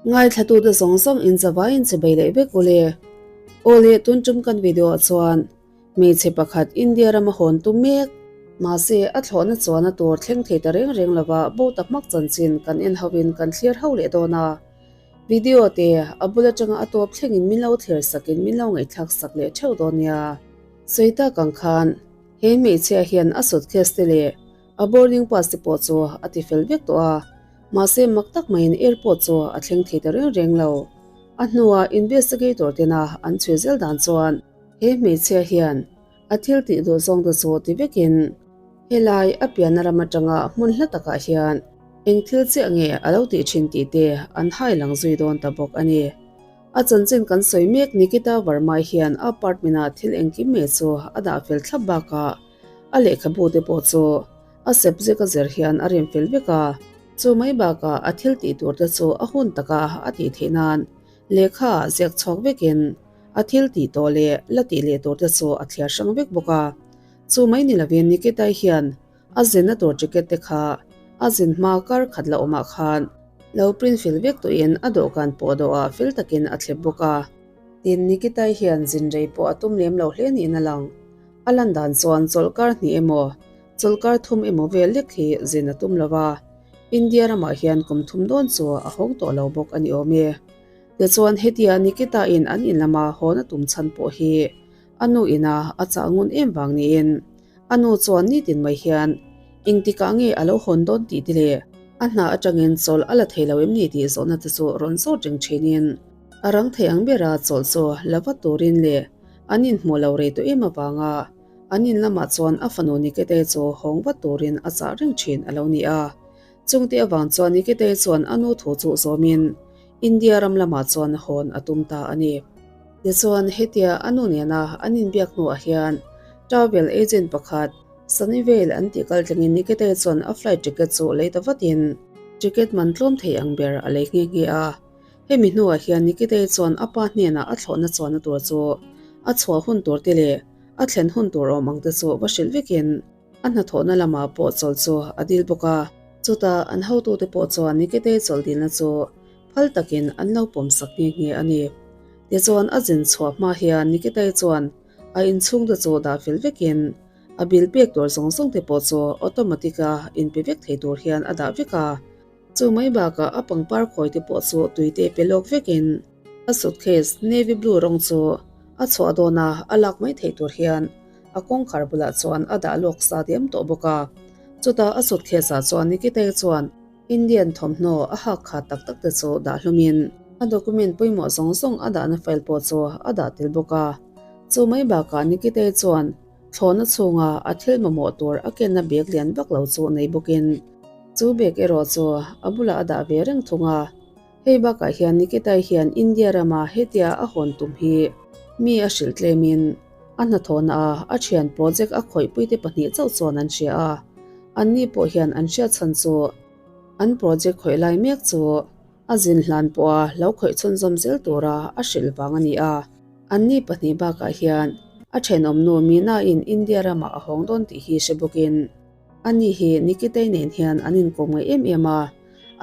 Ngaithlatute zawng zawng in zavaiin chibei leh vek ule. Aw le, tun tum kan video ah chuan hmeichhe pakhat India rama hawn tum mek. Mahse, a thlawhna chuan a tur thleng thei ta reng reng lova bo ta hmak chanchin kan en hoin kan thlir ho leh dawn a. Video te a bul atanga a tawp thlengin min lo thlir sakin min lo ngaihthlak sak leh theuh dawn nia. Sawi tak ang khan he hmeichhia hian a suitcase te leh A boarding pass te pawh chu a ti fel vek tawh a, mahse mak tak maiin airport chu a thleng thei ta reng reng lo. A hnua investigator tena an chhui zel dan chuan he hmeichhia hian a thil tih duh zawng te chu ti vekin helai a pianna ram atanga hmun hla takah hian eng thil chiah nge a lo tih thin tih te an hai lang zui dawn ta bawk a ni. A chanchin kan sawi mek Nikita Verma hian a apartment ah thil engkim mai chu a dah fel thlap bakah A lehkhabu te pawh chu a sep zek a zir hian a rem fel vek a, chu mai bakah a thil tih tur te chu a hun taka a tih theih nan lehkha ah ziak chhuak vekin a thil tih tawh leh la tih leh tur te chu a thliar hrang vek bawk a. Chu mai ni lovin Nikitai hian a zinna tur ticket te kha a zin hma kar khat la awmah khan lo print fel vek tawhin a dawhkan pawh dawhah fel takin a thlep bawk a. Tin, Nikitai hian zin rei pawh a tum lem lo hle niin a lang. A lan dan chuan chawlhkar hnih emaw, chawlhkar thum emaw vel lek hi zin a tum lo va, India ramah hian kum thum dawn chu a hawng tawh lo bawk a ni awm e. Tichuan hetia Nikita in an in lama hawn a tum chhan pawh hi a nu ina a chah ngun em vang niin a nu chuan nitin mai hian engtikah nge a lo hawn dawn tih te leh a hna atangin chawlh a la thei lo em ni tih zawhna te chu rawn zawt reng thinin a rang thei ang bera chawlh chu la vat turin leh An inhmuh lo rei tawh em avanga an in lamah chuan a fanu Nikete chu hawng vat turin a chah reng thin a lo ni a. Chungte avang chuan Nikete chuan a nu thu chu zawmin India ram lamah chuan hawn a tum ta a ni. Tichuan hetia a nu nena an inbiak hnuah hian travel agent pakhat Sunnyvale an tih kal tlingin Nikete chuan a flight ticket chu lei ta vatin ticket man tlawm thei ang ber a lei nghe nghe a. Hemi hnuah hian Nikitei chuan a pa hnenah a thlawhna chuanna tur chu a chhuah hun tur te leh a thlen hun tur awm ang te chu va hrilh vekin a hnathawhna lamah pawh chawlh chu a dil bawk a. Chutah an hotute pawh chuan Nikitei chawlh dilna chu phal takin an lo pawm sak nghe nghe a ni. Tichuan a zin chhuah hma hian Nikitei chuan a inchhungte chu dah fel vekin a bill pek tur zawng zawng te pawh chu automatic a inpe vek thei tur hian a dah vek a. Chu mai bakah a pangpar khawi te pawh chu tui te pe lawk vekin a suitcase navy blue rawng chu a chhuah dawn a, a lak mai theih tur hian a kawngkhar bulah chuan a dah lawk sa diam tawh bawk a. Chutah a suitcase ah chuan Nikitei chuan Indian thawmhnaw a hak khat tak tak te chu dah hlumin a document pawimawh zawng zawng a dahna file pawh chu a dah tel bawk a. Chu mai bakah Nikitei chuan Thlawhna chhunga a thil mamawh tur a kenna bag lian vak lo chu nei bawkin chu bag erawh chu a bulah a dah ve reng thung a. Hei bakah hian Nikitai hian India rama hetia a hawn tum hi mi a hrilh tlemin a hnathawhna a a thian project a khawihpuite pahnih chauh chuan an hria a, anni pawh hian an hriat chhan chu an project khawih lai mek chu a zin hlan pawha lo khawih chhunzawm zel tura a hrilh vang a ni a. Anni pahnih bakah hian a thenawmnu Mina-in India ramah a hawng dawn tih hi hre bawkin ani hi Nikitei nen hian an inkawm ngaih em em a,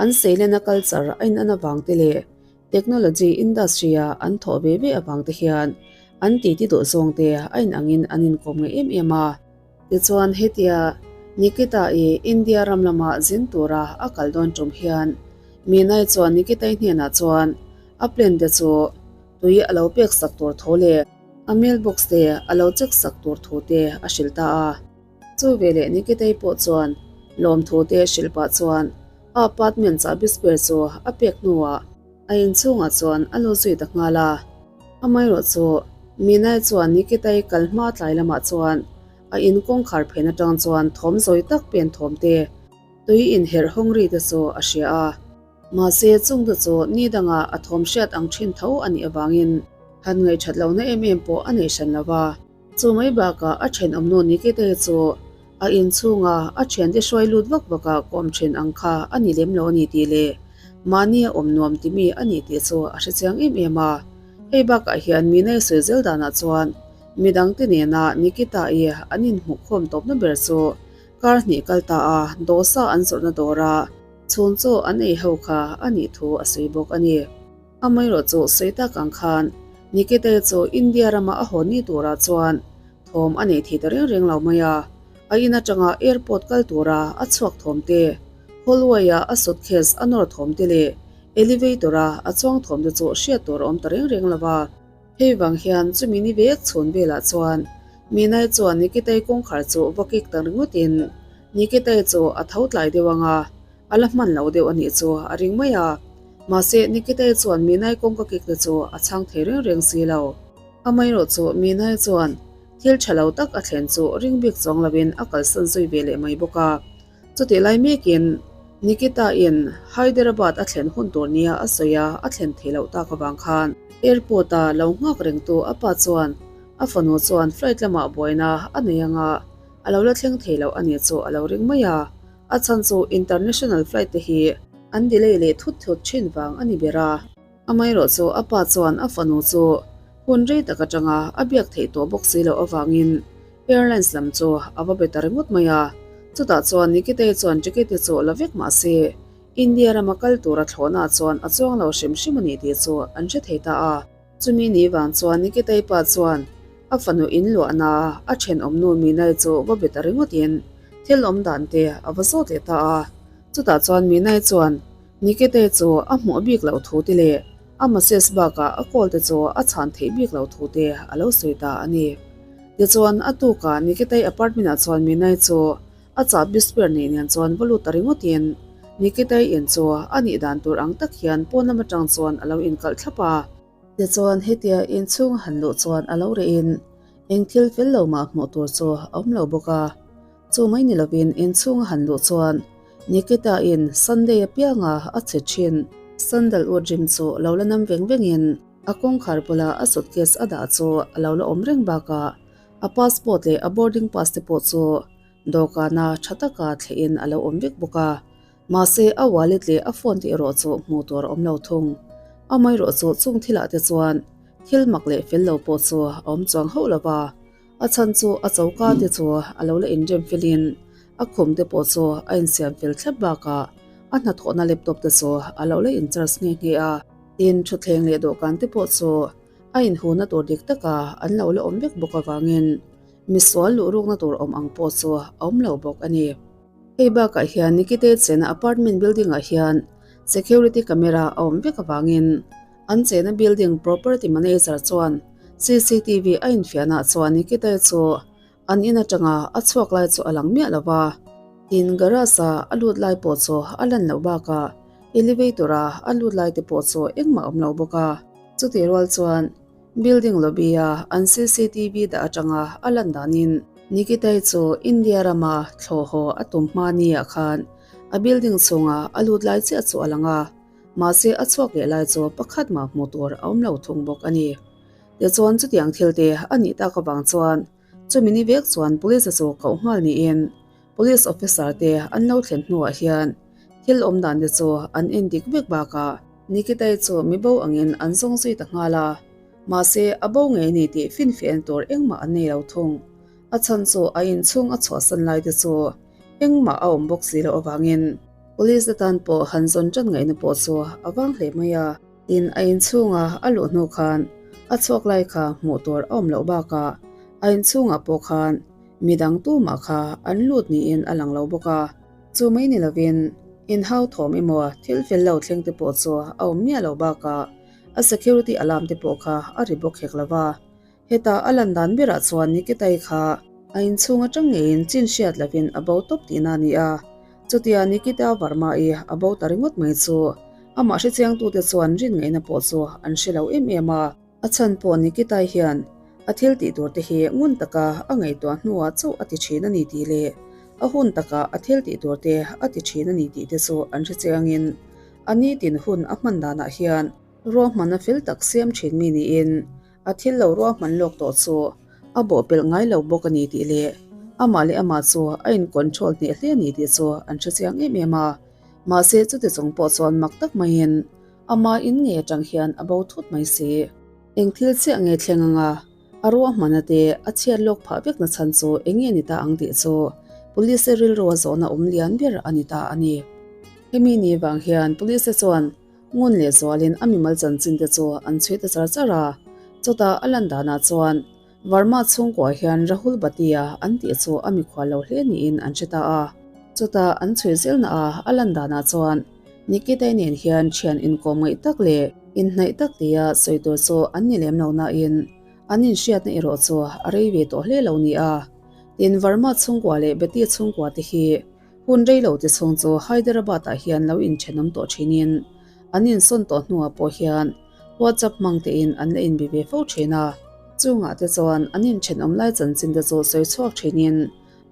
an seilena culture a inan avang te leh technology industry-a an thawh ve ve avang te hian an titi duh zawng te a inangin an inkawm ngaih em em a. Tichuan hetia Nikita-i India ram lama zin tura a kal dawn tum hian Mina-i chuan Nikitei hnenah chuan a plan te chu Tui a lo pek sak tur tho leh a mailbox te a lo check sak tur thu te a hrilh ta a. Chu veleh Nikitei pawh chuan lawmthu te hrilh pah chuan a apartment chahbi spare chu a pek hnuah a inchhungah chuan a lut zui ta nghal a. Amaherawh chu Minai chuan Nikitei kal hma tlai lamah chuan a in kawngkhar phen atang chuan thawm zawi tak pen thawm te tui inherh hawng ri te chu a hria a. Mahse, chungte chu ni dangah a thawm hriat ang thin tho a nih avangin han ngaihthat lohna em em pawh a nei hran lo va. Chu mai bakah a thenawmnu Nikite chu a inchhunga a thiante hruai lut vak vaka kawm thin ang kha a ni lem lo a ni tih leh mahni a awm nuam timi a ni tih chu a hrechiang em em a. Hei bakah hian Minai sawi zel danah chuan midangte nena Nikita-i an inhmuhkhawm tawpna ber chu kar hnih kal ta a, dosa an zawrhna dawra. Chhun chaw an ei ho kha a nih thu a sawi bawk a ni. Amaherawhchu sawi tak ang khan Nikita-i chu India rama a haw ni turah chuan thawm a nei thei ta reng reng lo mai a, a in atanga airport kal tura a chhuak thawm te, hallway-a a suitcase a nawr thawm te leh elevator-a a chuang thawm te chu hriat tur a awm ta reng reng lo va. Hei vang hian chumi ni vek chhun velah chuan Minai chuan Nikitai kawngkhar chu va kik ta ringawtin Nikitai chu a tho tlai deuh ang a, a la hman lo deuh a nih chu a ring mai a. Mahse Nikitai chuan Minai kawngka kik te chu a chhang thei reng reng si lo. Amaherawh chu Minai chuan thil tha lo tak a thlen chu ring bik chuang lovin a kalsan zui ve leh mai bawk a. Chutih lai mekin Nikita-in Hyderabad a thlen hun tur nia a sawi a, a thlen theih loh tak avang khan airport-a lo nghak rengtu a pa chuan a fanu chuan flight lamah buaina a nei anga a lo la thleng thei loh a nih chu a lo ring mai a, a chhan chu international flight te hi an delay leh thut thut thin vang a ni ber a. Amaherawh chu a pa chuan a fanu chu hun rei tak atanga a biak theih tawh bawk si loh avangin Airlines lam chu a va be ta ringawt mai a, chutah chuan Nikitei chuan ticket te chu la vek mah se India rama kal tura thlawhnaah chuan a chuang lo hrim hrim a ni tih chu an hre thei ta a. Chumi ni vang chuan Nikitei pa chuan a fanu in luahna a thenawmnu Minai chu va be ta ringawtin thil awm dan te a va zawt leh ta a, chutah chuan Minai chuan Nikitei chu a hmuh bik loh thu te leh a message bakah a call te chu a chhan theih bik loh thu te a lo sawi ta a ni. Tichuan, a tukah Nikitai apartment-ah chuan Minai chu a chahbi spare neih nen chuan va lut ta ringawtin Nikitai in chu a nih dan tur ang tak hian pawn lam atang chuan a lo inkalh thlap a. Tichuan, hetia inchhung a han luh chuan a lo rehin eng thil fel lo mah hmuh tur chu a awm lo bawk a. Chu mai ni lovin inchhung a han luh chuan Nikita-in Sunday apianga a chhe thin sandalwood rim chu lo la nam veng vengin a kawngkhar bula a suitcase a dah chu a lo la awm reng bakah a passport leh a boarding pass te pawh chu dawhkana tha taka thlehin a lo awm vek bawk a. Mahse a wallet leh a phone te erawh chu hmuh tur a awm lo thung. Amaherawh chu chung thilah te chuan thil mak leh fel lo pawh chu a awm chuang hauh lo va. A chhan chu a choka te chu a lo la inrem felin a khum te pawh chu a insiam fel thlap bakah a hnathawhna laptop te chu a lo la in charge nghe nghe a. Tin, thutthleng leh dawhkan te pawh chu a inhuna tur dik taka an lo la awm vek bawk avangin misual luh rukna tur awm ang pawh chu a awm lo bawk a ni. Hei bakah hian Nikite chena apartment building ah hian security camera a awm vek avangin An chena building property manager chuan cctv a infiahna chuan Nikita chu an in atanga a chhuak lai chu a lang miah lo va. Tin, garage a a lut lai pawh chu a lan loh bakah elevator a a lut lai te pawh chu engmah a awm lo bawk a. Chutih rual chuan building lobby a an cctv dah atanga a lan danin Nikita chu India rama thlawh haw a tum hma ni ah khan a building chhunga a lut lai chiah chu a lang a. Mahse a chhuak leh lai chu pakhat mah hmuh tur a awm lo thung bawk a ni. Tichuan chutiang thil te a nih tak avang chuan chumi ni vek chuan police a chu koh nghal niin police officer te an lo thlen hnuah hian thil awm dan te chu an en dik vek bakah Nikitai chu mi bo angin an zawng zui ta nghal a, mahse a bo ngei ni tih finfiah en tur engmah an nei lo thung. A chhan chu a inchhung a chhuahsan lai te chu engmah a awm bawk si loh avangin Police te tan pawh han zawn tan ngaihna pawh chu a vang hle mai a. Tin, a inchhunga a luh hnu khan a chhuak lai kha hmuh tur a awm loh bakah a inchhungah pawh khan midang tumah kha an lut niin a lang lo bawk a. Chu mai ni lovin inhau thawm emaw thil fel lo thleng te pawh chu a awm miah lo bakah a security alarm te pawh kha a ri bawk hek lo va. Heta a lan dan berah chuan Nikitai kha a inchhung atang ngeiin chin hriat lovin a bo tawp tihna a ni a. Chutia Nikita Varma-i a bo ta ringawt mai chu amah hrechiangtute chuan rin ngaihna pawh chu an hre lo em em a. A chhan pawh Nikitai hian a thil tih tur te hi ngun taka a ngaihtuah hnuah chauh a ti thin a ni tih leh a hun taka a thil tih tur te a ti thin a ni tih te chu an hrechiangin a nitin hun a hman danah hian ruahmanna fel tak siam thin mi niin A thil lo ruahman lawk tawh chu a bawhpelh ngai lo bawk a ni tih leh amah leh amah chu a in control hneh hle a ni tih chu an hre chiang em em a. Mahse chuti chung pawh chuan mak tak maiin ama in ngei atang hian a bo thut mai si. Eng thil chiah nge thleng anga a ruahmana te a chhiat lawk phah vek na chhan chu eng nge ni ta ang tih chu police rilru a zawhna awm lian ber a ni ta a ni. Hemi ni vang hian police te chuan ngun leh zualin a mimal chanchin te chu an chhui ta char char a, chutah a lan danah chuan Verma chhungkuah hian Rahul Bhatia an tih chu a mikhual lo hle niin an hre ta a. Chutah an chhui zelna a a lan danah chuan Nikitai nen hian thian inkawm ngaih tak leh inhnaih tak tia sawi tur chu an ni lem lo nain an inhriatna erawh chu a rei ve tawh hle lo ni a. Tin, Verma chhungkua leh Bhatia chhungkua te hi Hun rei lo te chhung chu Hyderabad ah hian lo inthenawm tawh thinin an insawn tawh hnuah pawh hian WhatsApp hmang tein an la inbe ve fo thin a. Chungah te chuan an inthenawm lai chanchin te chu sawi chhuak thinin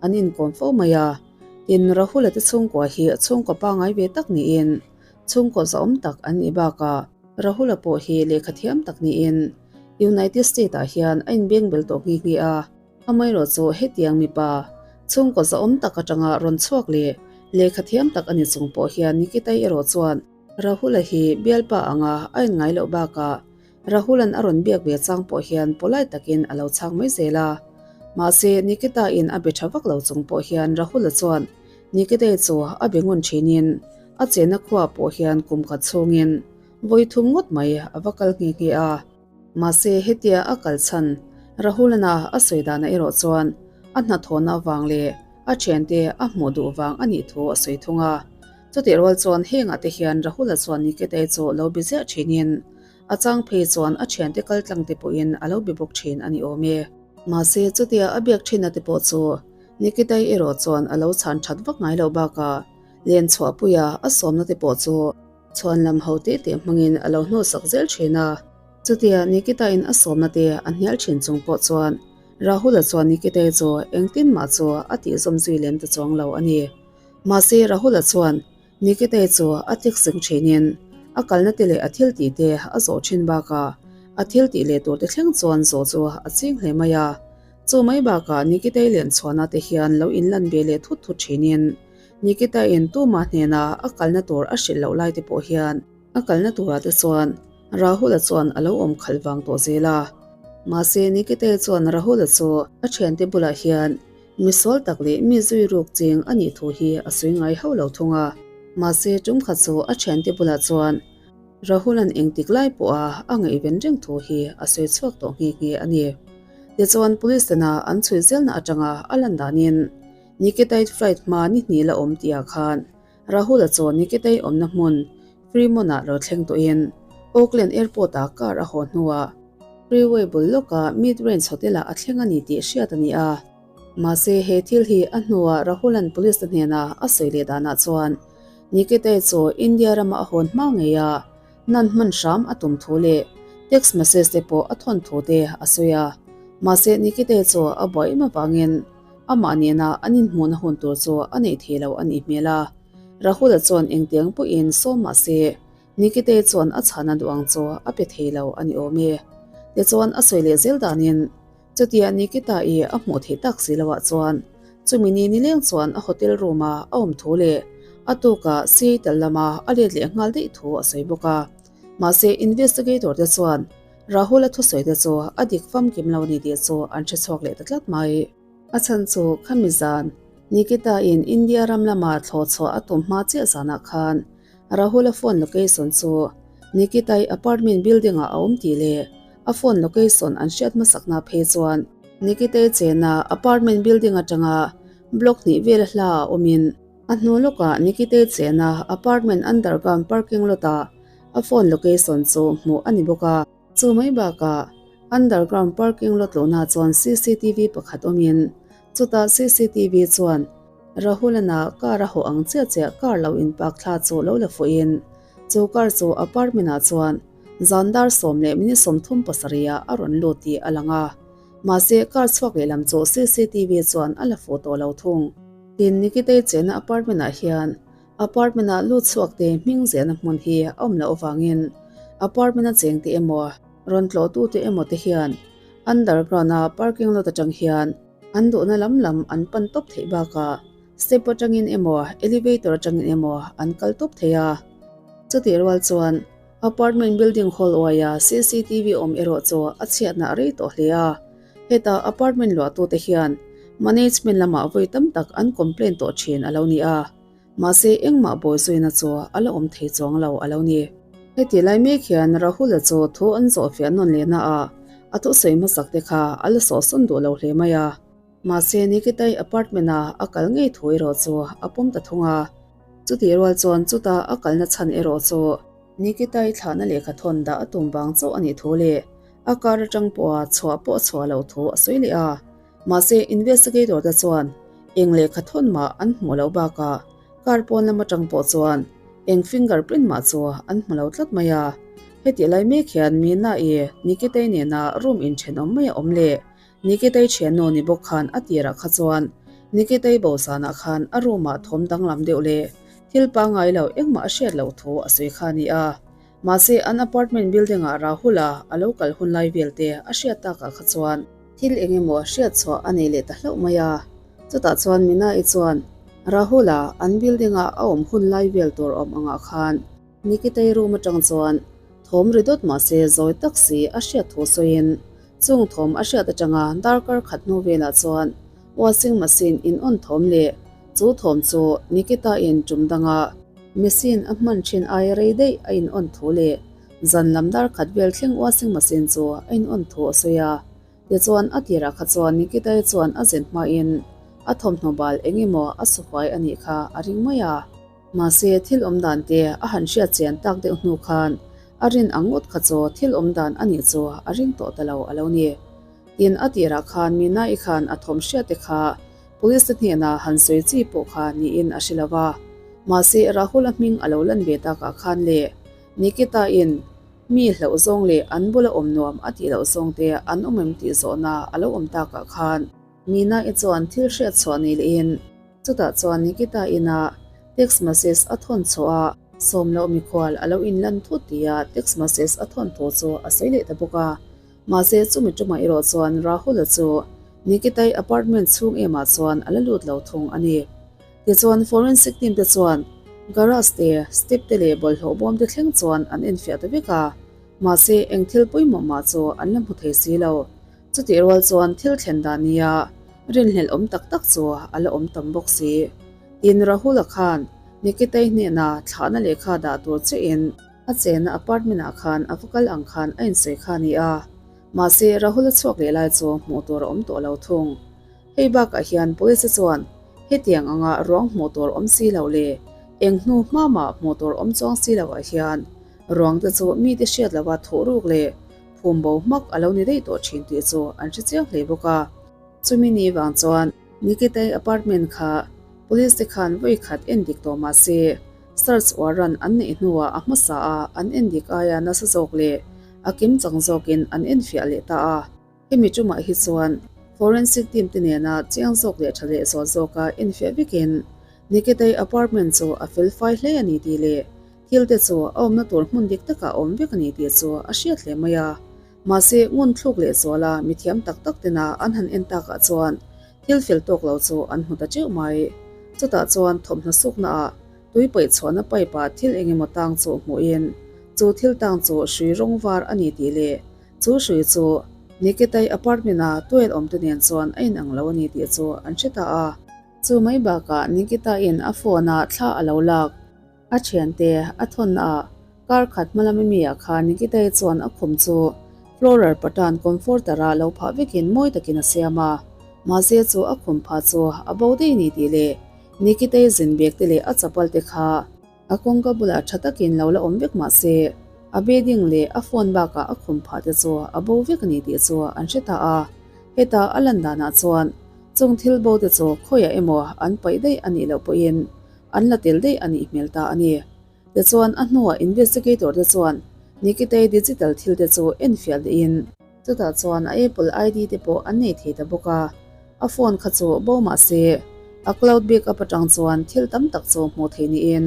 an inkawm fo mai a. Tin, Rahul-a te chhungkua hi chhungkaw pangngai ve tak niin chhungkaw zahawm tak an nih bakah Rahul-a pawh hi lehkha thiam tak niin United State-ah hian a inbengbel tawh nghe nghe a. Amaherawh chu hetiang mipa chhungkaw zahawm tak atanga rawn chhuak leh lehkha thiam tak a ni chung pawh hian Nikitai erawh chuan Rahul-a hi bialpa anga a inngai loh bakah Rahul-a'n a rawn biak ve chang pawh hian polite takin a lo chhang mai zel a. Mahse, Nikita-in a be tha vak lo chung pawh hian Rahul-a chuan Nikitai chu a be ngun thinin a chenna khuaah pawh hian kum khat chhungin vawi thum ngawt mai a va kal nghe nghe a. Mahse, hetia a kal chhan Rahulana a sawi danah erawh chuan a hnathawhna avang leh a thiante a hmuh duh vang a nih thu a sawi thung a. Chutih rual chuan hengah te hian Rahula chuan Nikita-i chu lo be ziah thinin a chang phei chuan a thiante kal tlang te pawhin a lo be bawk thin a ni awm e. Mahse, chutia a biak thinna te pawh chu Nikita-i erawh chuan a lo chhan that vak ngai loh bakah len chhuahpuia a sawmna te pawh chu Chhuan lam ho teh teh hmangin a lo hnawhsak zel thin a. Chutia Nikita-in a sawmna te a hnial thin chung pawh chuan Rahul-a chuan Nikita-i chu engtin mah chu a tih zawm zui lem ta chuang lo a ni. Mahse Rahul-a chuan Nikita-i chu a text zing thinin a kalna te leh a thil tih te a zawh thin bakah a thil tih leh tur te thleng chuan zawh chu a ching hle mai a. Chu mai bakah Nikita-i len chhuahna te hian lo inlan ve leh thut thut thinin Nikita in tumah hnena a kalna tur a hrilh loh lai te pawh hian a kalna turah te chuan Rahul-a chuan a lo awm khalh vang tawh zel a. Mahse Nikita chuan Rahul-a chu a thiante bulah hian misual tak leh mi zui ruk ching a nih thu hi a sawi ngai hauh lo thung a. Mahse tum khat chu a thiante bulah chuan Rahul-a'n engtik lai pawha a ngaihven reng thu hi a sawi chhuak tawh nghe nghe a ni. Tichuan Police tena an chhui zelna atanga a lan danin Nikitai flight hma ni hnih la awm tihah khan Rahul-a chuan Nikitai awmna hmun Fremont-ah lo thleng tawhin Oakland Airport-ah car a haw hnuah freeway bul lawka Mid-Range Hotel-ah a thleng a ni tih hriat a ni a. Mahse he thil hi a hnuah Rahul-a'n police-te hnena a sawi leh danah chuan Nikitai chu India rama a hawn hma ngei a, Nan hman hram a tum thu leh text message te pawh a thawn thu te a sawi a. Mahse Nikite chu a buai em avangin amah nena an inhmuhna hun tur chu a neih thei lo a nih hmel a. Rahul-a chuan engtiang pawhin sawm mah se Nikite chuan a chhana duh ang chu a pe thei lo a ni awm e. Tichuan a sawi leh zel danin Chutia Nikita-i a hmuh theih tak si loah chuan chumi ni nileng chuan a hotel room-a a awm thu leh a tukah Seattle lama a let leh nghal daih thu a sawi bawk a. Mahse, investigator te chuan Rahul-a thusawi te chu a dik famkim lo ni tih chu an hre chhuak leh ta tlat mai. A chhan chu khami zan Nikita-in India ram lama thlawh chhuah a tum hma chiah zanah khan Rahul-a phone location chu Nikita-i apartment building-ah a awm tih leh A phone location an hriat hmasakna phei chuan Nikitei chena apartment building atanga block hnih vel hla a awmin a hnu lawkah Nikitei chena apartment underground parking lot ah a phone location chu hmuh a ni bawk a. Chu mai bakah underground parking lot lohna chuan cctv pakhat awmin chutah cctv chuan Rahul-ana car a hawh ang chiah chiah car lo in park thla chu lo la fuhin chu car chu apartment ah chuan Zan dar sawm leh minute 37 ah a rawn lut tih a lang a, mahse car chhuak lehlam chu cctv chuan a la fuh tawh lo thung. Tin, Nikitei chenna apartment ah hian apartment ah lut chhuak te hming zehna hmun hi a awm loh avangin apartment a cheng te emaw rawn tlawh tu te emaw te hian underground a parking lot atang hian an duhna lam lam an pan tawp theih bakah step atangin emaw elevator atangin emaw an kal tawp thei a. Chutih rual chuan Apartment building hall uaia cctv awm erawh chu a chhiatna a rei tawh hle a, heta apartment luahtute hian management lamah vawi tam tak an complain tawh thin a lo ni a. Mahse engmah bawizuina chu a la awm thei chuang lo a lo ni. Heti lai mek hian Rahul-a chu thu an zawhfiah nawn leh naah a thusawi hmasak te kha a la sawhsawn duh lo hle mai a. Mahse Nikitai apartment-a a kal ngei thu erawh chu a pawm ta thung a. Chutih rual chuan chuta a kalna chhan erawh chu Nikitai thlahna lehkha thawn dah a tum vang chauh a nih thu leh a car atang pawha chhuah pawh a chhuah loh thu a sawi leh a. Mahse investigator te chuan eng lehkha thawn mah an hmuh loh bakah car pawn lam atang pawh chuan eng fingerprint mah chu an hmu lo tlat mai a. Hetih lai mek hian Meena-i Nikitai nena room inthenawm mai a awm leh Nikitai thiannu ni bawk khan a tirah kha chuan Nikitai bosanah khan a room ah thawm danglam deuh leh thil pangngai lo engmah a hriat loh thu a sawi kha a ni a. Mahse an apartment building ah Rahul-a a lo kal hun lai vel te a hriat takah kha chuan thil eng emaw hriat chhuah a nei leh ta hlauh mai a. Chutah chuan Mina-i chuan Rahul-a an building a a awm hun lai vel tur awm angah khan Nikitai room atang chuan thawm ri dawt mahse zawi tak si a hriat thu sawiin Chung thawm a hriat atanga darkar khat hnu velah chuan washing machine in on thawm leh chu thawm chu Nikita in tum danga machine a hman thin aia rei daih a in on thu leh zan lam dar khat vel thleng washing machine chu a in on thu a sawi a. Tichuan a tirah kha chuan Nikita i chuan a zen hmain a thawmhnaw bal eng emaw a suhuai a nih kha a ring mai a. Mahse, thil awm dan te a han hriat chian tak deuh hnu khan a rin ang ngawt kha chu thil awm dan a nih chu a ring tawh ta lo a lo ni. Tin, a tirah khan Mina-i khan a thawm hriat te kha Police te hnenah han sawi chi pawh kha niin a hre lo va. Mahse, Rahul-a hming a lo lan ve takah khan leh Nikita-in mi hlauh zawng leh an bula awm nuam a tih loh zawng te an awm em tih zawhna a lo awm takah khan Mina-i chuan thil hriat chhuah ni lehin Chutah chuan Nikita inah text message a thawn chhuah a, sawm loh mikhual a lo inlan thut tia text message a thawn thu chu a sawi leh ta bawk a. Mahse, chumi tumah erawh chuan Rahul-a chu Nikitai apartment chhung emah chuan a la lut lo thung a ni. Tichuan, forensic team te chuan garage te, step te leh bawlhhlawh bawm te thleng chuan an enfiah ta vek a. Mahse, eng thil pawimawh mah chu an la hmu thei si lo. Chutih rual chuan thil thlen dan nia rinhlelh awm tak tak chu a la awm tam bawk si. Tin, Rahul-a khan Nikitai hnena thlahna lehkha dah tur chiahin a chenna apartment-ah khan a va kal ang khan a insawi kha a ni a. Mahse, Rahul-a chhuak leh lai chu hmuh tur a awm tawh lo thung. Hei bakah hian police-a chuan hetiang anga ruang hmuh tur awm si lo leh eng hnu hma mah hmuh tur awm chuang si loah hian ruang te chu mite hriat lova thuh ruk leh Phum bo hmak a lo ni daih tawh thin tih chu an hre chiang hle bawk a. Chumi ni vang chuan Nikitai apartment kha police te khan vawi khat en dik tawh mah se search warrant an neih hnuah a hmasa a an en dik aia nasa zawk leh a kim chang zawkin an en fiah leh ta a. Hemi tumah hi chuan forensic team te nena chiang zawk leh tha leh zual zawka en fiah vekin Nikitai apartment chu a fel fai hle a ni tih leh Thil te chu a awmna tur hmun dik takah a awm vek a ni tih chu a hriat hle mai a. Mahse, ngun thluk leh zuala mithiam tak tak tena an han en takah chuan thil fel tawk lo chu an hmu ta teuh mai. Chutah chuan thawmhnaw suknaah tui paih chhuahna pipe ah thil eng emaw tang chu hmuhin chu thil tang chu hrui rawng var a ni tih leh chu hrui chu Nikitai apartment-a tuel awmte nen chuan a inang lo a ni tih chu an hre ta a. Chu mai bakah Nikita-in a phone-ah thla a lo lak. A thiante a thawn a, kar khat hma lama mi ah khan Nikitai chuan a khum chu floral pattern comforter ah lo phah vekin mawi takin a siam a, mahse chu a khum phah chu a bo daih ni tih leh Nikitai zin bag te leh a chapal te kha a kawngka bulah tha takin lo la awm vek mahse a bedding leh a phone bakah a khum phah te chu a bo vek a ni tih chu an hre ta a, heta a lan danah chuan chung thil bo te chu khawiah emaw an paih daih a nih loh pawhin An la tel daih a nih hmel ta a ni. Tichuan, a hnuah investigator te chuan Nikitei digital thil te chu enfiah lehin, chutah chuan a Apple ID te pawh an nei thei ta bawk a, a phone kha chu bo mah se, a cloud backup atang chuan thil tam tak chu hmuh theih niin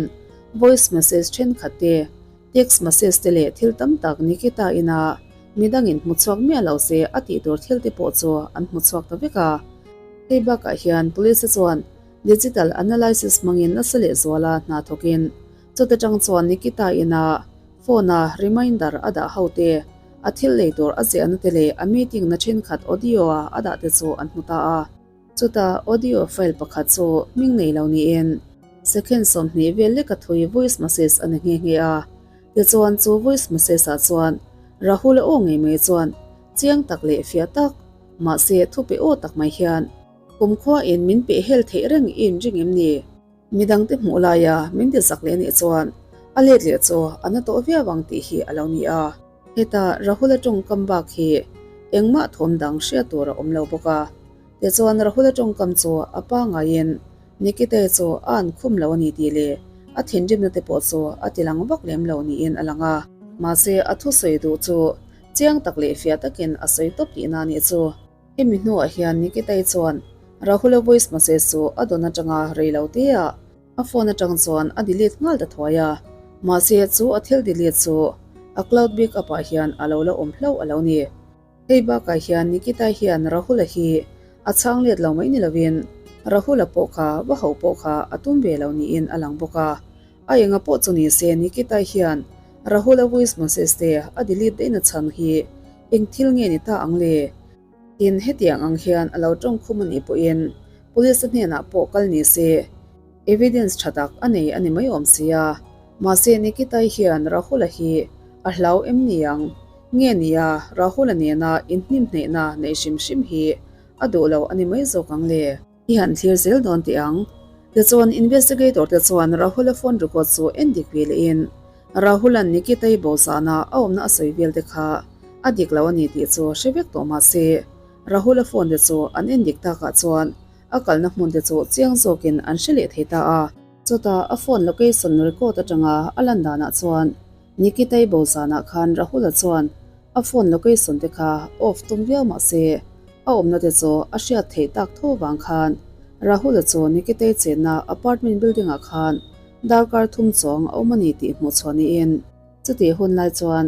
voice message thenkhat te, text message te leh thil tam tak Nikita ina midangin hmu chhuak miah lo se a tih tur thil te pawh chu an hmu chhuak ta vek a. Hei bakah hian police chuan Digital analysis hmangin nasa leh zuala hna thawkin chute tang chuan Nikita ina phone a reminder a dah ho te, a thil lei tur a ziahna te leh a meeting na thenkhat audio a a dah te chu an hmu ta a. Chuta audio file pakhat chu hming nei lo niin. Second 20 vel leka thui voice message a ni nghe nghe a. Tichuan chu voice message ah chuan Rahul-a aw ngei mai chuan chiang tak leh fiah tak, mahse thupe aw tak mai hian kumkhua in min peh hel theih reng i inring em ni? Midangte hmuh laia min ti zak leh nih chuan a let leh chu a na tawh viau ang tih hi a lo ni a. Heta Rahul-a tawngkam bak hi engmah thawm dang hriat tur a awm lo bawk a. Tichuan Rahul-a tawngkam chu a pangaiin Nikita chu a an khum lo a ni tih leh a thinrimna te pawh chu a ti lang vak lem lo niin a lang a. Mahse a thusawi duh chu chiang tak leh fiah takin a sawi tawp tihna a nih chu. Hemi hnuah hian Nikitai chuan Rahula voice message chu a dawn atanga rei lo te ah a phone atang chuan a delete nghal ta thuai a, mahse chu a thil delete chu a cloud backup ah hian a lo la awm hlauh a lo ni. Hei bakah hian Nikitai hian Rahula hi a chhang let lo mai ni lovin Rahula pawh kha va ho pawh kha a tum ve lo niin a lang bawk a. A enga pawh chu ni se Nikitai hian Rahula voice message te a delete daihna chhan hi eng thil nge ni ta ang le? Tin, hetiang ang hian a lo tawng khum a nih pawhin Police-a hnenah pawh kal ni se evidence tha tak a nei a ni mai awm si a. Mahse Nikitai hian Rahula hi a hlau em ni ang? Nge nia Rahula nena inhnimhneihna neih hrim hrim hi a duh lo a ni mai zawk ang le? I han thlir zel dawn teh ang. Tichuan investigator te chuan Rahul-a phone record chu en dik ve lehin Rahul-a'n Nikita-i bo zana a awmna a sawi vel te kha a dik lo a ni tih chu hre vek tawh mah se Rahul-a phone te chu an en dik takah chuan a kalna hmun te chu chiang zawkin an hre leh thei ta a. Chutah a phone location record atanga a lan danah chuan Nikita-i bo zanah khan Rahul-a chuan A phone location te kha off tum viau mah se, a awmna te chu a hriat theih tak tho vang khan Rahul-a chu Nikitei chenna apartment building ah khan darkar thum chuang a awm a ni tih hmuh chhuah niin chutih hun lai chuan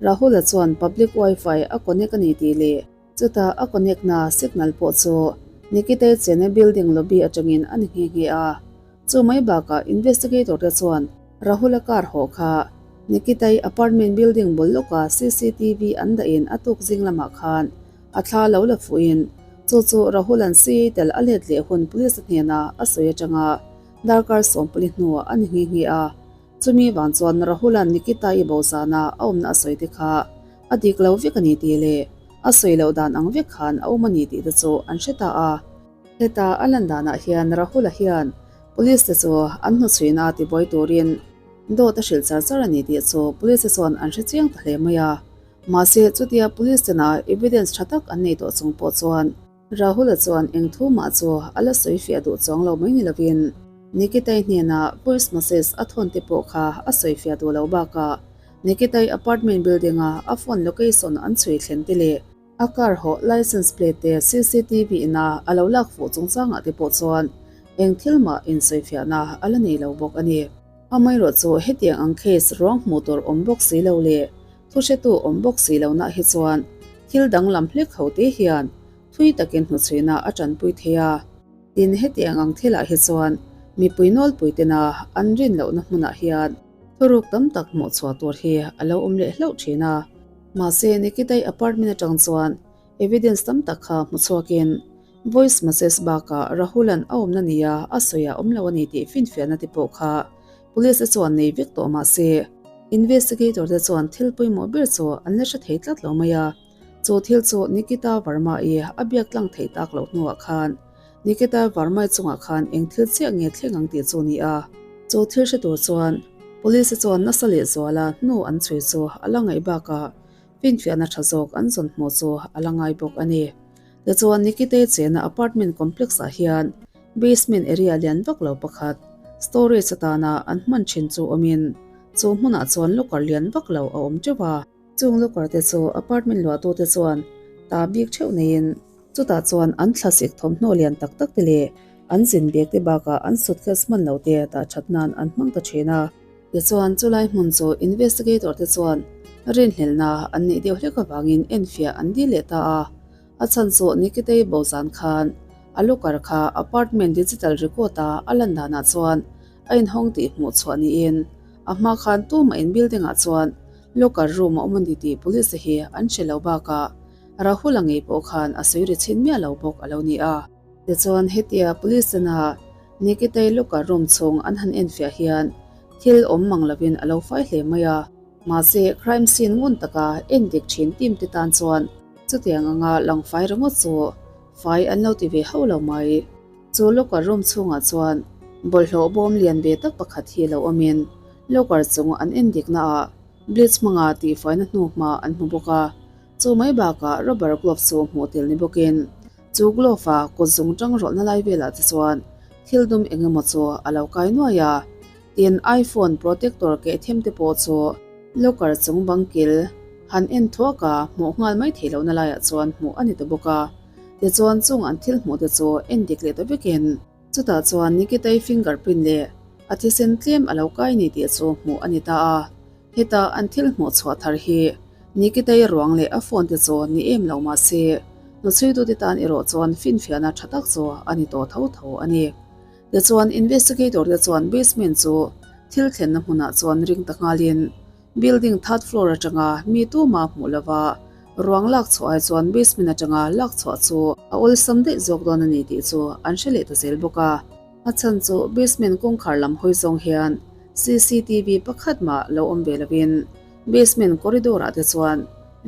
Rahul-a chuan public wifi a connect a ni tih leh chutah a connect na signal pawh chu Nikitei chenna building lobby atangin a ni nghe nghe a. Chu mai bakah investigator te chuan Rahul-a car hawh kha Nikitai apartment building bul lawka cctv an dahin a tuk zing lamah khan a thla lo la fuhin chu chu Rahul-a'n CA tel a let leh hun police hnena a sawi atanga darkar 40 hnuah a ni nghe nghe a. Chumi vang chuan Rahul-a'n Nikitai bo zana a awmna a sawi te kha a dik lo vek a ni tih leh a sawi loh dan ang vek khan a awm a ni tih te chu an hre ta a. Heta a lan danah hian Rahul-a hian Police te chu an hnuchhuina tibuai turin dawt a hrilh char char a ni tih chu Police te chuan an hre chiang ta hle mai a. Mahse, chutia Police tena evidence tha tak an nei tawh chung pawh chuan Rahul-a chuan eng thu mah chu a la sawi fiah duh chuang lo mai ni lovin Nikitai hnena voice message a thawn te pawh kha a sawi fiah duh lo bakah Nikitai apartment building-a a phone location an chhui thlen te leh A car hawh license plate te cctv in a a lo lak fuh chungchangah te pawh chuan eng thil mah insawifiahna a la nei lo bawk a ni. Amaherawh chu hetiang ang case ruang hmuh tur awm bawk si lo leh thuhretu awm bawk si lohna hi chuan thil danglam hlek ho te hian thui takin hnuchhuina a tanpui thei a. Tin, hetiang ang thilah hi chuan mipui nawlpui tena an rin lohna hmunah hian thuruk tam tak hmuh chhuah tur hi a lo awm leh hlauh thin a. Mahse, Nikitai apartment atang chuan evidence tam tak kha hmu chhuakin voice message bakah Rahul-a'n a awmna nia a sawi a awm lo a ni tih finfiahna te pawh kha police te chuan nei vek tawh mahse, investigator te chuan thil pawimawh ber chu an la hre thei tlat lo mai a. Chu thil chu Nikita Verma-i a biak tlang theih tak loh hnuah khan Nikita Verma-i chungah khan eng thil chiah nge thleng ang tih chu a ni a. Chu thil hre tur chuan Police chuan nasa lehzuala hnu an chhui chu a la ngaih bakah finfiahna tha zawk an zawn hmuh chu a la ngai bawk a ni. Tichuan Nikita-i chena apartment complex-ah hian basement area lian vak lo pakhat storage atana an hman thin chu awmin chu hmunah chuan locker lian vak lo a awm teuh a. Chung locker te chu apartment luahtute chuan ta bik theuh neiin chutah chuan an thlasik thawmhnaw lian tak tak te leh an zin bag te bakah an suitcase hman lo te dah that nan an hmang ta thin a. Tichuan chulai hmun chu investigator te chuan rinhlelhna an neih deuh hlek avangin enfiah an dil leh ta a. A chhan chu Nikitei bo zan khan a locker kha apartment digital record a a lan danah chuan a inhawng tih hmuh chhuah niin a hma khan tumah in building ah chuan Locker room a awm a ni tih police te hi an hre lo bakah Rahul-a ngei pawh khan a sawi ri chhin miah lo bawk a lo ni a. Tichuan hetia police tena. Nikitai locker room chhung an han enfiah hian thil awm mang lovin a lo fai hle mai a. Mahse, crime scene ngun taka endik thin team te tan chuan chutiang anga lang fai ringawt chu fai an lo ti ve hauh lo mai. Chu locker room chhungah chuan bawlhhlawh bawm lian ve tak pakhat hi lo awmin locker chung an endik naah bleach hmanga tihfaina hnu hma an hmu bawk a. Chu mai bakah rubber glove chu hmuh tel ni bawkin chu glove a kut zung tang rawlhna lai velah te chuan thil dum eng emaw chu a lo kai nuai a. Tin, iPhone protector keh them te pawh chu locker chung bang kil han en thuak a hmuh nghal mai theih lohna laiah chuan hmuh a ni ta bawk a. Tichuan chung an thil hmuh te chu en dik leh ta vekin chutah chuan Nikitai fingerprint leh a thisen tlem a lo kai ni tih chu hmuh a ni ta a. Heta an thil hmuh chhuah thar hi Nikitai ruang leh a phone te chu ni em lo mah se, hnuchhuitute tan erawh chuan finfiahna tha tak chu a ni tawh tho tho a ni. Tichuan investigator te chuan basement chu thil thlenna hmunah chuan ring ta nghalin building third floor atanga mi tuma hmuh lova ruang lak chhuah ai chuan basement atanga lak chhuah chu a awlsam daih zawk dawn a ni tih chu an hre leh ta zel bawk a. A chhan chu basement kawngkhar lam hawi zawng hian cctv pakhat mah lo awm ve lovin basement corridor ah te chuan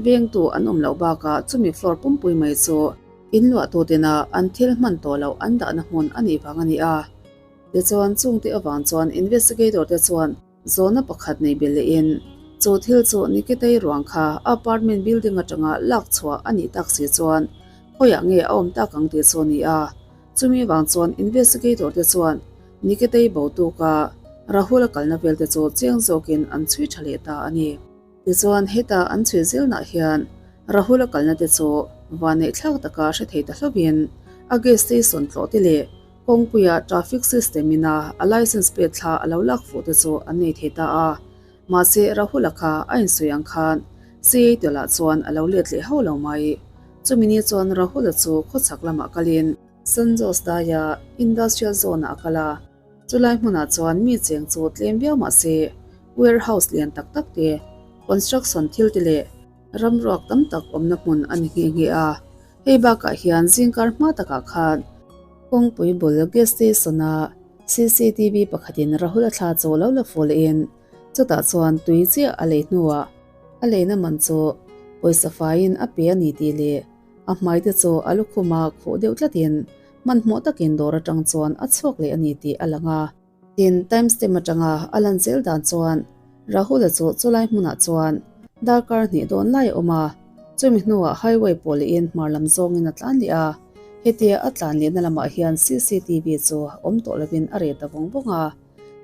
vengtu an awm loh bakah chumi floor pumpui mai chu In luahtu tena an thil hman tawh loh an dahna hmun a nih vang a ni a. Tichuan, chungte avang chuan investigator te chuan zawhna pakhat nei belh lehin chu thil chu Nikitai ruang kha apartment building atanga lak chhuah a nih tak si chuan khawiah nge a awm tak ang tih chu a ni a. Chumi vang chuan investigator te chuan Nikitai bo tuka Rahul a kalna vel te chu chiang zawkin an chhui tha leh ta a ni. Tichuan, heta an chhui zelnah hian Rahul a kalna te chu vanneih thlak taka hre thei ta hlauhin a gas station tlawh te leh kawngpuia traffic system ina a license pek thla a lo lak fuh te chu an nei thei ta a. Mahse, Rahul-a kha a insawi ang khan Seattle-ah chuan a lo let leh hauh lo mai. Chumi ni chuan Rahul-a chu khawchhak lamah kalin San Jose daia industrial zone-ah a kal a. Chulai hmunah chuan mi cheng chu tlem viau mah se, warehouse lian tak tak te, construction thil te leh ramruak tam tak awmna hmun a ni nghe nghe a. Hei bakah hian zingkar hma takah khan kawngpui bul gas station-a cctv pakhatin Rahul-a thla chu lo la fuh lehin chutah chuan tui chiah a lei hnuah a leina man chu pawisa faiin a pe a ni tih leh a hmai te chu a lukhuma khuh deuh tlatin Hmanhmawh takin dawr atang chuan a chhuak leh a ni tih a lang a. Tin, time stamp atanga a lan zel dan chuan Rahul-a chu chulai hmunah chuan darkar hnih dawn lai a awm a, chumi hnuah highway pawh lehin hmar lam zawngin a tlan leh a. Hetia a tlan lehna lamah hian cctv chu awm tawh lovin a reh ta vawng vawng a.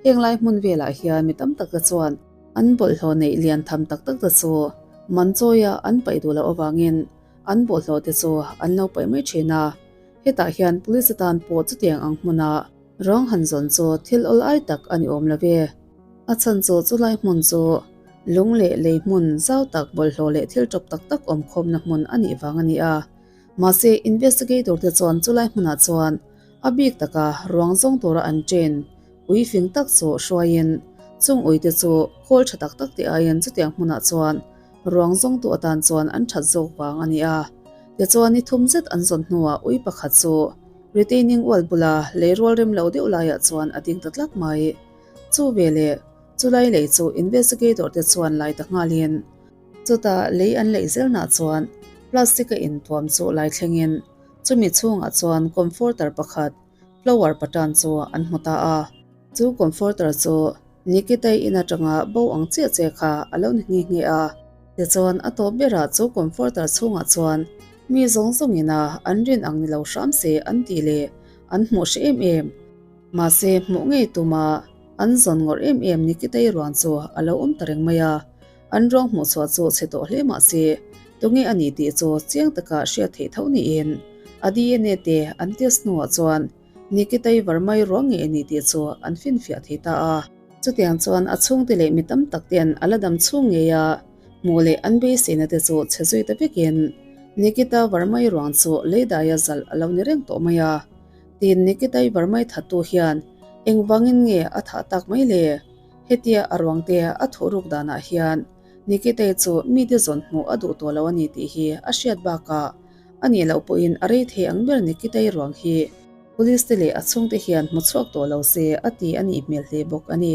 Heng lai hmun velah hian mi tam tak te chuan an bawlhhlawh neih lian tham tak tak te chu man chawia an paih duh loh avangin an bawlhhlawh te chu an lo paih mai thin a. Hetah hian police atan pawh chutiang ang hmuna ruang han zawn chu thil awl ai tak a ni awm lo ve. A chhan chu chulai hmun chu lung leh lei hmun zau tak bawlhhlawh leh thil tawp tak tak awm khawmna hmun a nih vang a ni a. Mahse investigator te chuan chulai hmunah chuan a bik taka ruang zawng tura an train ui fing tak chu hruaiin chung ui te chu khawl tha tak tak te aiin chutiang hmunah chuan Ruang zawngtu atan chuan an that zawk vang a ni a. Tichuan ni thum zet an zawn hnuah ui pakhat chu retaining wall bula lei rual rem lo deuh laiah chuan a ding ta tlat mai. Chu veleh chulai lei chu investigator te chuan lai ta nghalin chutah lei an leih zelnah chuan plastic a intuam chu lai thlengin chumi chhungah chuan comforter pakhat flower pattern chu an hmu ta a. Chu comforter chu Nikitai in atanga bo ang chiah che kha a lo ni nghe nghe a. Tichuan a tawp berah chu comforter chhungah chuan mi zawng zawngin a an rin ang ni lo hram se an tih leh an hmuh hre em em. Mahse hmuh ngei tuma an zawn ngawrh em em Nikitai ruang chu a lo awm ta reng mai a. An ruang hmuh chhuah chu chhe tawh hle mahse tunge a ni tih chu chiang taka hriat theih tho niin a DNA te an test hnuah chuan Nikitai Varmai ruang ngei a ni tih chu an finfiah thei ta a. Chutiang chuan a chhungte leh mi tam tak ten a la dam chhung ngei a, hmuh leh an beiseina te chu chhe zui ta vekin Nikita Varmai ruang chu leidaia zalh a lo ni reng tawh mai a. Tin, Nikitai Varmai thattu hian engvangin nge a thah tak mai le? Hetia a ruangte a thuh ruk danah hian Nikitai chu mite zawn hmuh a duh tawh lo a ni tih hi a hriat bakah, A nih loh pawhin a rei thei ang ber Nikitai ruang hi. Police te leh a chhungte hian hmu chhuak tawh lo se a ti a nih hmel hle bawk a ni.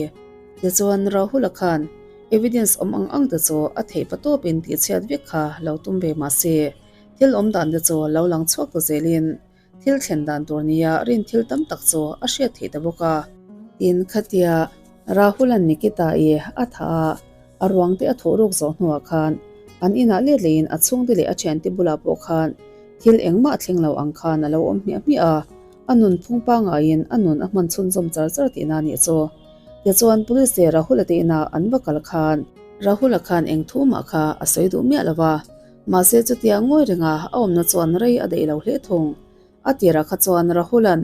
Tichuan Rahul-a khan evidence awm ang ang te chu a theih pa tawpin tihchhiat vek kha lo tum ve mah se, thil awm dan te chu lo lang chhuak ta zelin thil thlen dan tur nia rin thil tam tak chu a hriat theih ta bawk a. Tin, khatia Rahul-a'n Nikita-i a thah a, a ruang te a thawh ruk zawh hnuah khan an inah let leiin a chhungte leh a thiante bulah pawh khan thil engmah a thleng lo ang khan a lo awm hmiah hmiah a, a nun phung pangaiin a nun a hman chhunzawm char char tihna a nih chu. Tichuan Police leh Rahul-a te inah an va kal khan Rahul-a khan eng thu mah kha a sawi duh miah lo va, mahse chutia ngawi renga a awmna chuan rei a daih lo hle thung. A tirah kha chuan Rahul-a'n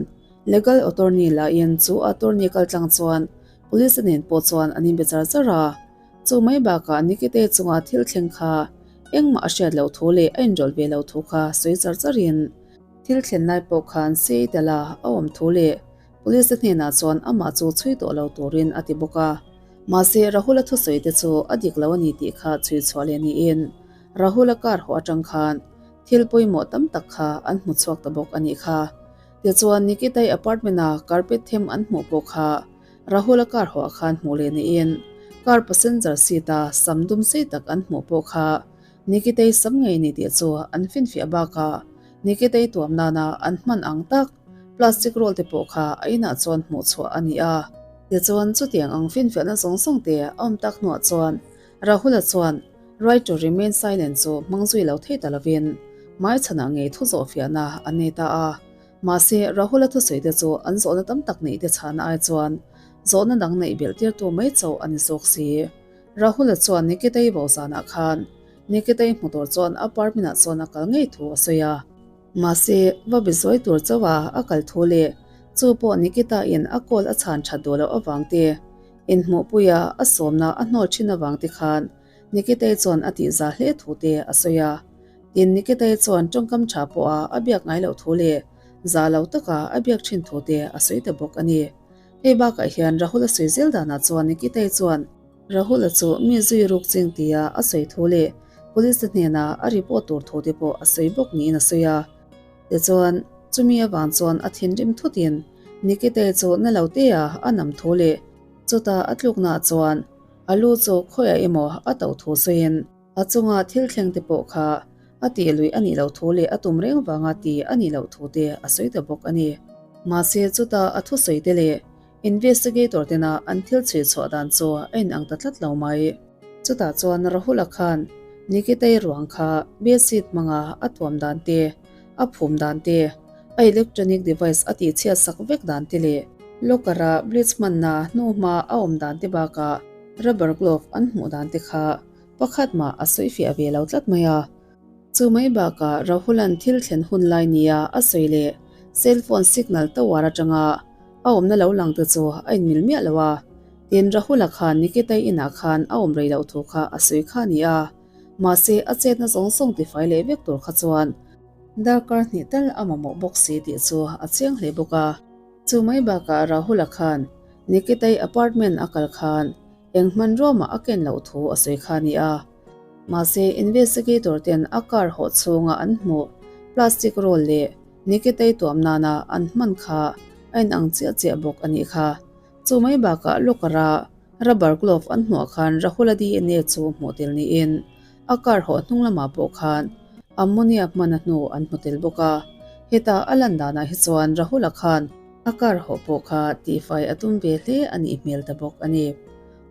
legal attorney lahin chu attorney kaltlang chuan Police nen pawh chuan an inbe char char a. Chu mai bakah Nikite chunga thil thleng kha engmah a hriat loh thu leh a inrawlh ve loh thu kha sawi char charin thil thlen lai pawh khan sei tala a awm thu leh Police hnenah chuan amah chu chhui tawh lo turin a ti bawk a. Mahse Rahul-a thusawi te chu a dik lo a ni tih kha chhui chhuah leh niin Rahul-a car haw atang khan Thil pawimawh tam tak kha an hmu chhuak ta bawk a nih kha. Tichuan Nikitai apartment-a carpet them an hmuh pawh kha Rahul-a car hawah khan hmuh leh niin car passenger seat-a sam dum sei tak an hmuh pawh kha Nikitai sam ngei ni tih chu an finfiah bakah Nikitai tuam nana an hman ang tak plastic roll te pawh kha a inah chuan hmuh chhuah a ni a. Tichuan chutiang ang finfiahna zawng zawng te a awm tak hnuah chuan Rahul-a chuan Right to remain silent chu hmang zui lo thei ta lovin hmaichhanah ngei thu zawh fiahna an nei ta a. Mahse, Rahul-a thusawi te chu an zawhna tam tak neih te chhana ai chuan zawhna dang neih belh tirtu mai chauh a ni zawk si. Rahul-a chuan Nikita-i bo zanah khan Nikita-i hmu tur chuan apartment-ah chuan a kal ngei thu a sawi a. Mahse, va be zawi tur chauha a kal thu leh chu pawh Nikita-in a call a chhan that duh loh avang te, inhmuhpuia a sawmna a hnawl thin avang te khan Nikitei chuan a tihzah hle thu te a sawi a. Tin, Nikitei chuan tawngkam tha pawha a biak ngai loh thu leh zah lo taka a biak thin thu te a sawi ta bawk a ni. Hei bakah hian Rahul a sawi zel danah chuan Nikitei chuan Rahul-a chu mi zui ruk ching tia a sawi thu leh police te hnena a report tur thu te pawh a sawi bawk niin a sawi a. Tichuan, chumi avang chuan a thinrim thutin Nikitei chu na lo tea a nam thu leh chutah a tluknaah chuan A lu chu khawiah emaw a to thu sawiin a chunga thil thleng te pawh kha a tih lui a nih loh thu leh a tum reng vanga ti a nih loh thu te a sawi ta bawk a ni. Mahse chuta a thusawi te leh investigator tena an thil chhui chhuah dan chu a inang ta tlat lo mai. Chutah chuan Rahul-a khan Nikita-i ruang kha bedsheet hmanga a tuam dan te, a phum dan te, a electronic device a tihchhiat sak vek dan te leh locker-a bleach hmanna hnuhma a awm dan te bakah rubber glove an hmuh dan te kha pakhat mah a sawi fiah ve lo tlat mai a. Chu mai bakah Rahul-a'n thil thlen hun lai nia a sawi leh cellphone signal tower atanga a awmna lo lang te chu a inmil miah lo a. Tin, Rahul-a khan Nikitai inah khan a awm rei loh thu kha a sawi kha a ni a. Mahse, a chetna zawng zawng tifai leh vek tur kha chuan darkar hnih tal a mamawh bawk si tih chu a chiang hle bawk a. Chu mai bakah Rahul-a khan Nikitai apartment a kal khan eng hmanrua mah a ken loh thu a sawi kha a ni a. Mahse, investigator ten a car hawh chhunga an hmuh plastic roll leh Nikitai tuam nana an hman kha a inang chiah chiah bawk a nih kha. Chu mai bakah locker-a rubber glove an hmuah khan Rahul-a DNA chu hmuh tel niin a car hawh hnung lamah pawh khan ammonia hmana hnu an hmu tel bawk a. Heta a lan danah hi chuan Rahul-a khan a car hawh pawh kha tihfai a tum ve hle a nih hmel ta bawk a ni.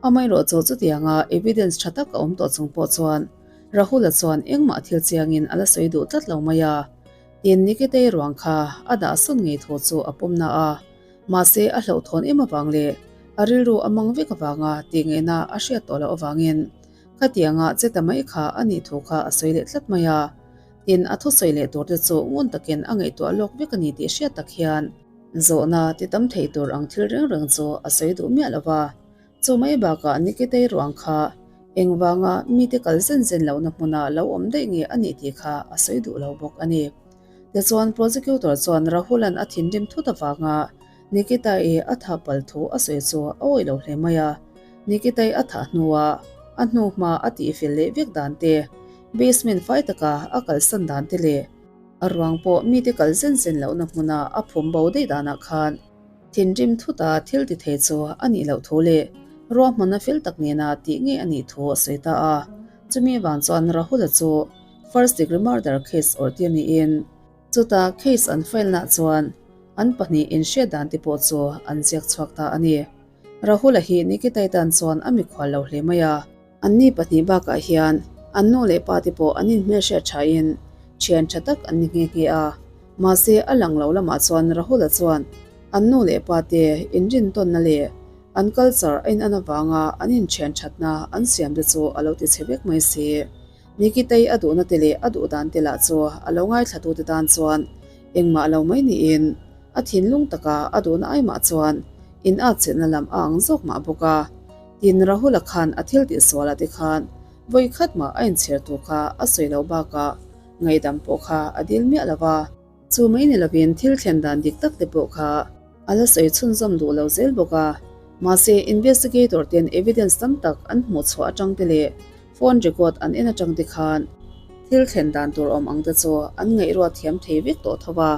Amaherawh chu chutianga evidence tha tak a awm tawh chung pawh chuan Rahul-a chuan engmah thil chiangin a la sawi duh tlat lo mai a. Tin, Nikitei ruang kha a dah sawn ngei thu chu a pawm na a. Mahse, a hlauhthawn em avang leh a rilru a mang vek avanga tih ngaihna a hriat tawh loh avangin khatianga che ta mai kha a nih thu kha a sawi leh tlat mai a. Tin, a thusawi leh turte chu ngun takin a ngaihtuah lawk vek a ni tih hriat tak hian zawhna ti tam thei tur ang thil reng reng chu a sawi duh miah lo va. Chu mai bakah Nikitei ruang kha engvanga mite kal zen zen lohna hmuna lo awm daih nge a nih tih kha a sawi duh lo bawk a ni. Tichuan prosecutor chuan Rahul-a'n a thinrim thut avanga Nikita-i a thah palh thu a sawi chu a awih lo hle mai a. Nikita-i a thah hnua a hnu hma a tihfel leh vek dan te, basement fai taka a kalsan dan te leh. A ruang pawh mite kal zen zen lohna hmuna a phum bo daih danah khan thinrim thuta thil ti thei chu a nih loh thu leh ruahmanna fel tak nena tih ngei a nih thu a sawi ta a. Chumi vang chuan Rahul-a chu first degree murder case awrh tir niin chuta case an file nah chuan an pahnih inhriat dan te pawh chu an ziak chhuak ta a ni. Rahul-a hi Nikitai tan chuan a mikhual lo hle mai a. Anni pahnih bakah hian an nu leh pa te pawh an inhmelhriat thain thian tha tak an ni nghe nghe a. Mahse, a lang lo lamah chuan Rahul-a chuan an nu leh pa te inrintawnna leh an culture a inan avanga an inthian thatna an siam te chu a lo ti chhe vek mai si. Nikitai a duhna te leh a duh dan te lah chu a lo ngaithlatute tan chuan engmah lo mai niin a thinlung taka a duhna aimah chuan in atchilhna lam a ang zawk mah bawk a. Tin, Rahul-a khan a thil tih sualah te khan vawi khat mah a inchhir tur kha a sawi loh bakah ngaihdam pawh kha a dil miah lo va. Chu mai ni lovin thil thlen dan dik tak te pawh kha a la sawi chhunzawm duh lo zel bawk a. Mahse, investigator ten evidence tam tak an hmuh chhuah atang te leh phone record an en atang te khan thil thlen dan tur awm ang te chu an ngaihruat thiam thei vek tawh tho va.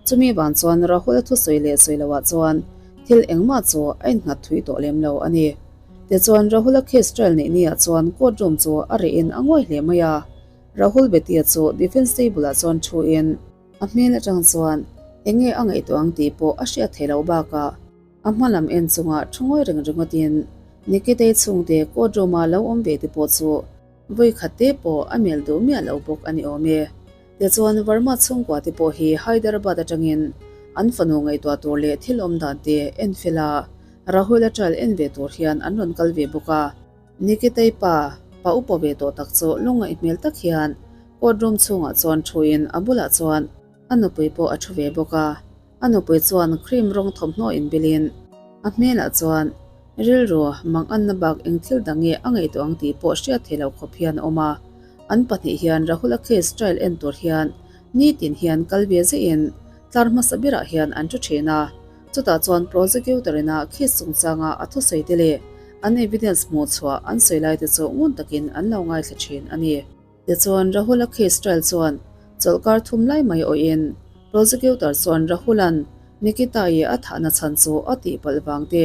Chumi vang chuan Rahul-a thusawi leh sawi loah chuan thil engmah chu a innghat thui tawh lem lo a ni. Tichuan Rahul-a case trial neih niah chuan court room chu a reh in a ngawi hle mai a. Rahul Bhatia chu defence table ah chuan thu in a hmel atang chuan enge a ngaihtuah ang tih pawh a hriat theih loh bakah a hma lam en chunga thu ngawi reng ringawt in Nikitei chhungte court room a lo awm ve te pawh chu vawi khat te pawh a mel duh miah lo bawk a ni awm e. Tichuan Verma chhungkua te pawh hi Hyderabad atangin an fanu ngaihtuah tur leh thil awm dan te en fel a, Rahul-a trial en ve tur hian an rawn kal ve bawk a. Nikitai pa, pa upa ve tawh tak chu lungngaih hmel tak hian court room chhungah chuan thuin a bulah chuan a nupui pawh a thu ve bawk a. A nupui chuan cream rawng thawmhnaw inbilin a hmelah chuan rilru manganna bak eng thil dang nge a ngaihtuah ang tih pawh hriat theih loh khawp hian a awm a. An pahnih hian Rahul-a case trial en tur hian nitin hian kal ve zeihin tlar hmasa berah hian an thu thin a. Chutah chuan prosecutor ina case chungchanga a thusawi te leh an evidence hmuh chhuah an sawi lai te chu ngun takin an lo ngaithla thin a ni. Tichuan Rahul-a case trial chuan chawlhkar thum lai mai awhin prosecutor chuan Rahul-a'n Nikita-i a thahna chhan chu a tihpalh vang te,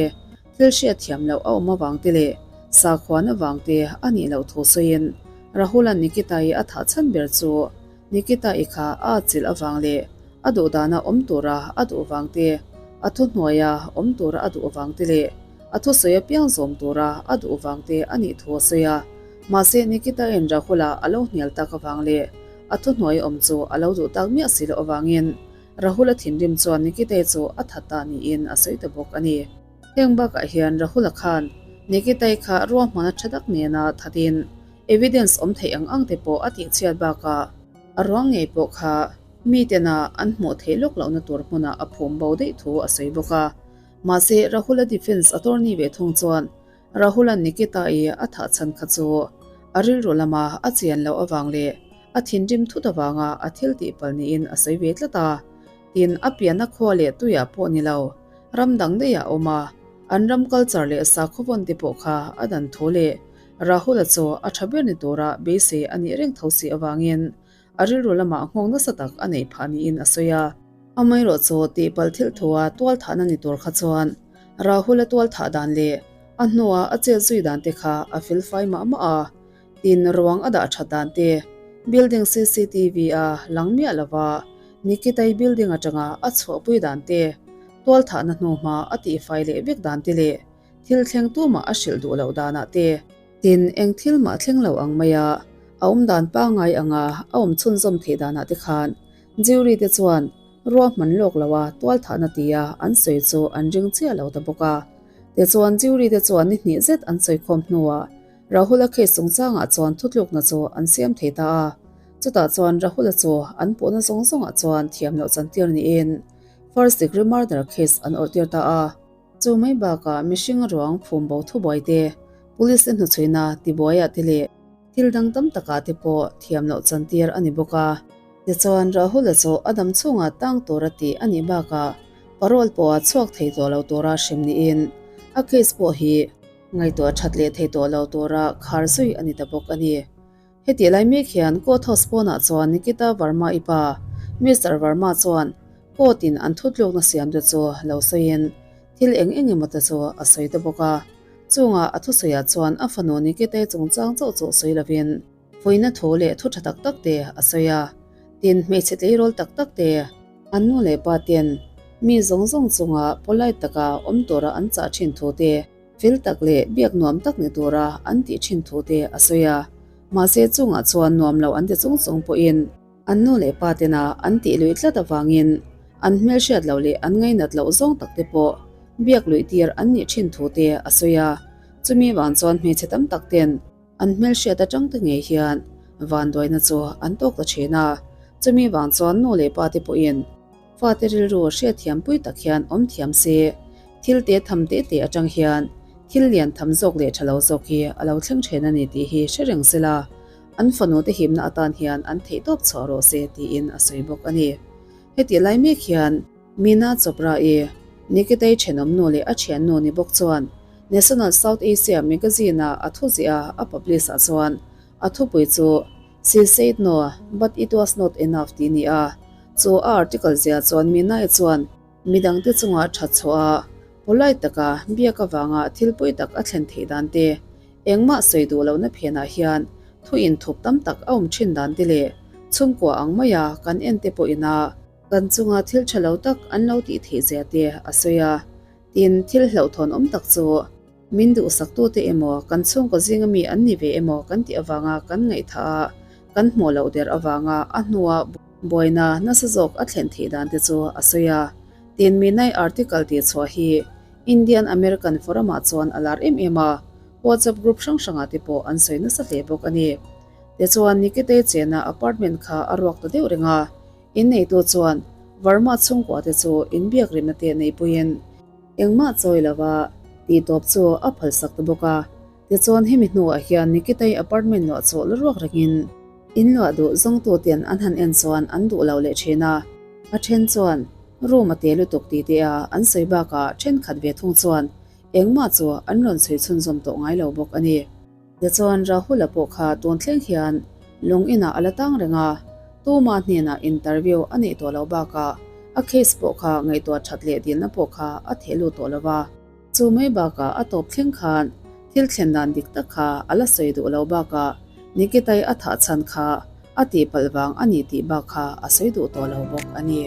thil hriat thiam loh a awm avang te leh sakhuan avang te a nih loh thu sawiin Rahul-a'n Nikita-i a thah chhan ber chu Nikita-i kha a atchilh avang leh a duhdana awm tura a duh vang te, a thuhnuaia awm tura a duh vang te leh a thusawi apiang zawm tura a duh vang te a nih thu a sawi a. Mahse, Nikita-in Rahul-a a lo hnial tak avang leh a thuhnuai awm chu a lo duh tak miah si loh avangin Rahul-a thinrim chuan Nikita-i chu a that ta niin a sawi ta bawk a ni. Heng bakah hian Rahul-a khan Nikita-i kha ruahmana tha tak nena thatin evidence awm theih ang ang te pawh a tihchhiat bakah a ruang ngei pawh kha mitena an hmuh theih lawk lohna tur hmunah a phum bo daih thu a sawi bawk a. Mahse, Rahul-a defence attorney ve thung chuan Rahul-a'n Nikita-i a thah chhan kha chu a rilru lama a chian loh avang leh a thinrim thut avanga a thil tih pal niin a sawi ve tlat a. Tin, a pianna khua leh tuiah pawh ni lo, ram dang daihah a awm a, an ram culture leh sakhaw vawn te pawh kha a dan thu leh Rahul-a chu a tha ber ni tura beisei a nih reng tho si avangin a rilru lamah nghawng nasa tak a neih phah niin a sawi a. Amaherawh chu tihpalh thil thua tual thahna ni tur kha chuan Rahul-a tual thah dan leh a hnua a chet zui dan te kha a fel fai mah mah a, tin ruang a dah that dan te, building cctv a lang miah lova Nikitai building atanga a chhuahpui dan te, tual thahna hnuhma a tihfai leh vek dan te leh thil thleng tumah a hrilh duh loh danah te. Tin, eng thil mah thleng lo ang maia a awm dan pangngai anga a awm chhunzawm theih danah te khan jury te chuan ruahman lawk loa tualthahna tia an sawi chu an ring chiah lo ta bawk a. Tichuan jury te chuan ni hnih zet an sawikhawm hnuah Rahul-a case chungchangah chuan thutlukna chu an siam thei ta a. Chutah chuan Rahul-a chu an puhna zawng zawngah chuan thiam loh chantir niin first degree murder case an awrhtir ta a. Chu mai bakah mihring ruang phum bo thubuai te, police te hnuchhuina tibuaiah te leh thil dang tam takah te pawh thiam loh chantir a ni bawk a. Tichuan, Rahul-a chu a dam chhungah tang tura tih a nih bakah parole pawh a chhuak thei tawh lo tura hrem niin a case pawh hi ngaihtuah that leh thei tawh lo tura khar zui a ni ta bawk a ni. Hetih lai mek hian court house pawnah chuan Nikita Verma-i pa, Mister Verma chuan court in an thutlukna siam te chu lo sawiin thil eng eng emaw te chu a sawi ta bawk a. Chunga a thusawiah chuan a fanu Nikita-i chungchang chauh chu sawi lovin fuihna thu leh thu tha tak tak te a sawi a. Tin, hmeichhe tleirawl tak tak te, an nu leh pa ten mi zawng zawng chunga polite taka awm tura an chah thin thu te, fel tak leh biak nuam tak ni tura an tih thin thu te a sawi a. Mahse chungah chuan nuam lo an ti chung chung pawhin an nu leh pa tena an tih luih tlat avangin an hmelhriat loh leh an ngainat loh zawng tak te pawh biak luih tir an nih thin thu te a sawi a. Chumi vang chuan hmeichhe tam tak ten an hmelhriat atang te ngei hian vanduaina chu an tawk ta thin a. Chumi vang chuan nu leh pa te pawhin Fate rilru hriatthiam pui tak hian awm thiam se, thil te tham te te atang hian thil lian tham zawk leh tha lo zawk hi a lo thleng then a ni tih hi hre reng sela, an fanu te himna atan hian an theihtawp chhuah rawh se tiin a sawi bawk a ni. Hetih lai mek hian Meena Chopra-i, Nikita-i thenawm nu leh a thiannu ni bawk chuan National South Asia Magazine-a a thuziah a publish ah chuan a thupui chu She said no, but it was not enough tih ni a. Chu a article zia chuan Minai chuan midangte chunga that chhuah a, polite taka biak avanga thil pawi tak a thlen theih dan te, engmah sawi duh lohna phenah hian thu inthup tam tak a awm thin dan te leh chhungkua ang maia kan en te pawh ina kan chunga thil tha lo tak an lo tih theih zia te a sawi a. Tin, thil hlauhthawn awm tak chu. Min duhsaktute emaw, kan chhungkaw zinga mi an ni ve emaw kan tih avanga kan ngaihthah a, kan hmuh loh der avanga a hnua buaina nasa zawk a thlen theih dan te chu a sawi a. Tin, Minai article tih chhuah hi Indian American Forum-ah chuan a lar em em a, WhatsApp group hrang hrangah te pawh an sawi nasa hle bawk a ni. Tichuan, Nikitei chena apartment kha a ruak ta deuh reng a, inneitu chuan Verma chhungkua te chu inbiak rimna te neipuiin, Engmah chawi lova tih tawp chu a phalsak ta bawk a. Tichuan hemi hnuah hian Nikitai apartment luah chu la ruak rengin in luah duh zawngtu ten an han en chuan an duh lo leh thin a. A then chuan room a te lutuk tih te a an sawi bakah thenkhat ve thung chuan engmah chu an rawn chhui chhunzawm tawh ngai lo bawk a ni. Tichuan Rahul-a pawh kha tun thleng hian lung inah a la tang reng a, tuma hnenah interview a neih tawh loh bakah a case pawh kha ngaihtuah that leh dilna pawh kha a theh lut tawh lo va. Chu mai bakah a tawp thleng khan thil thlen dan dik tak kha a la sawi duh lo bakah Nikitai a thah chhan kha a tihpalh vang a ni tih bak kha a sawi duh tawh lo bawk a ni.